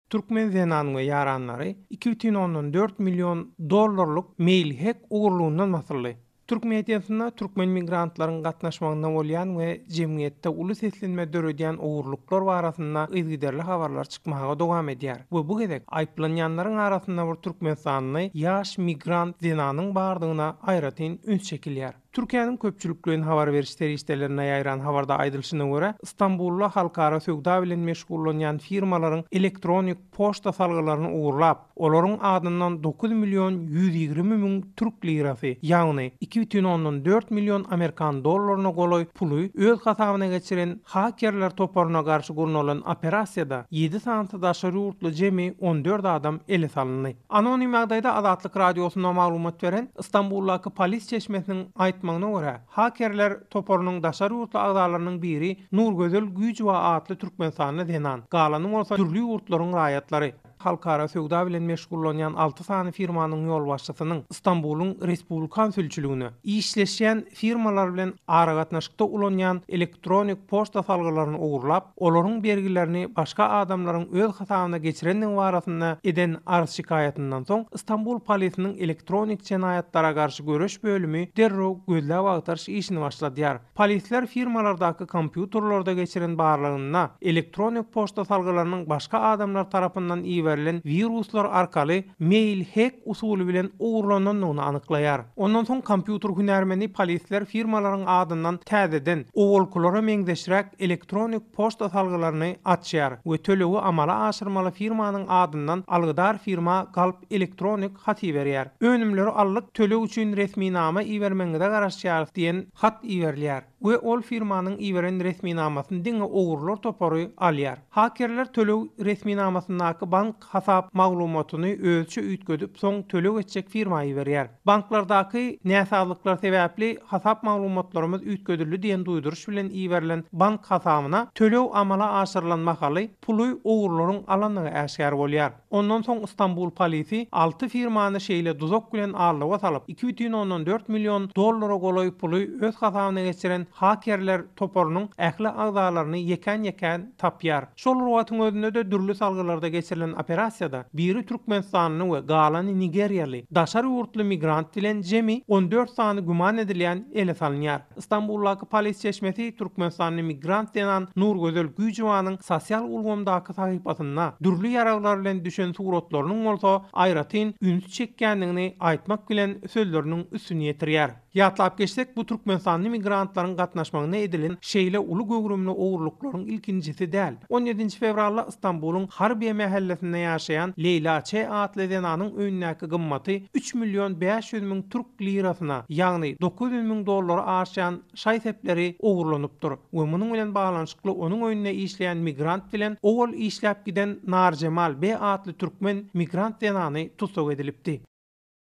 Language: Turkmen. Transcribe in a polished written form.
Türkmen zenan we ýaranlary 2,4 million dollarlyk mail-hek ogurlygyndan basyldy. Türk mediasynda türkmen migrantlaryň gatnaşmagynda bolýan we jemgyýetde uly seslenme döredýän ogurlyklar barasynda yzygiderli habarlar çykmaga dowam edýär we bu gezek aýyplanýanlaryň arasynda bir türkmenistanly ýaş migrant zenanyň bardygyna aýratyn üns çekilýär. Türkiýäniň köpçülikleýin habar beriş serişdelerinde ýaýran habarda aýdylyşyna görä, Stambulda halkara söwda bilen meşgullanýan firmalaryň elektronik poçta salgylaryny ogurlap, olaryň adyndan 9 million 120 müň türk lirasy, ýagny 2,4 million amerikan dollaryna golaý puly öz hasabyna geçiren hakerler toparyna garşy gurnalan operasiýada ýedi sanysy daşary ýurtly jemi 14 adam ele salyndy. Anonim ýagdaýda Azatlyk Radiosyna maglumat beren Stambuldaky polis çeşmesiniň aýtmagyna görä, hakerler toparynyň daşary ýurtly agzalarynyň biri Nurgözel Güýjowa atly türkmenistanly zenan, galany bolsa dürli ýurtlaryň raýatlary. Halkara söwda bilen meşgullanýan alty sany firmanyň ýolbaşçysynyň Stambulyň Respublikan sülçüligine, işleşýän firmalar bilen aragatnaşykda ulanýan elektronik poçta salgylaryny ogurlap, olaryň bergilerini başga adamlaryň öz hasabyna geçirendigi barasynda eden arz-şikaýatyndan soň, Stambul polisiniň elektronik jenaýatlara garşy göreş bölümi derrew gözläp-agtaryş işini başladýar. Polisler firmalardaky kompýuterlerde geçiren barlagynda elektronik poçta salgylarynyň başga adamlar tarapyndan iberilen wiruslar arkaly mail hack usuly bilen ogurlanandygyny anyklaýar. Ondan soň kompýuter hünärmeni polisler firmalaryň adyndan täzeden, owalkylara meňzeşräk elektronik poçta salgylaryny açýar we tölegi amala aşyrmaly firmanyň adyndan algydar firma galp elektronik hat iberýär. Önümleri aldyk, töleg üçin resminama ibermegiňize garaşýarys diýen hat iberilýär we ol firmanyň iberen resminamasyny diňe ogrular topary alýar. Hakerler töleg resminamasyndaky bank hasap maglumatyny özüçe üýtgedip, soň töleg etjek firma iberýär. Banklardaky näsazlyklar sebäpli hasap maglumatlarymyz üýtgedildi diýen duýduryş bilen iberilen bank hasabyna töleg amala aşyrylan mahaly puly ogrularyň alandygy äşgär bolýar. Ondan soň Stambul polisi alty firmany şeýle duzak bilen aldawa salyp, 2,4 million dollara golaý puly öz hasabyna geçiren hakerler toparynyň ähli agzalaryny ýekän-ýekän tapýar. Şol bir wagtyň özünde-de dürli salgylarda geçirilen operasiýada biri türkmenistanly we galany nigeriýaly daşary ýurtly migrant bilen jemi 14 sany güman edilýän ele salynýar. Stambuldaky polis çeşmesi türkmenistanly migrant zenan Nurgözel Güýjowanyň sosial ulgamdaky sahypasynda dürli ýaraglar bilen düşen suratlarynyň bolsa aýratyn ünsi çekýändigini aýtmak bilen sözleriniň üstüni ýetirýär. Ýatlap geçsek, bu türkmenistanly migrantlaryň gatnaşmagynda edilen şeýle uly göwrümli ogurlyklaryň ilkinjisi däl. On ýedinji fewralda Stambulyň Harbiýe mähellesinde ýaşaýan Leýla Ç. atly zenanyň öýündäki gymmaty üç million 500 müň türk lirasyna, ýagny 900 müň dollara aşýan şaý-sepleri ogurlanypdyr we munuň bilen baglanyşykly onuň öýünde işleýän migrant bilen owal işläp giden Narjemal B. atly türkmen migrant zenany tussag edilipdi.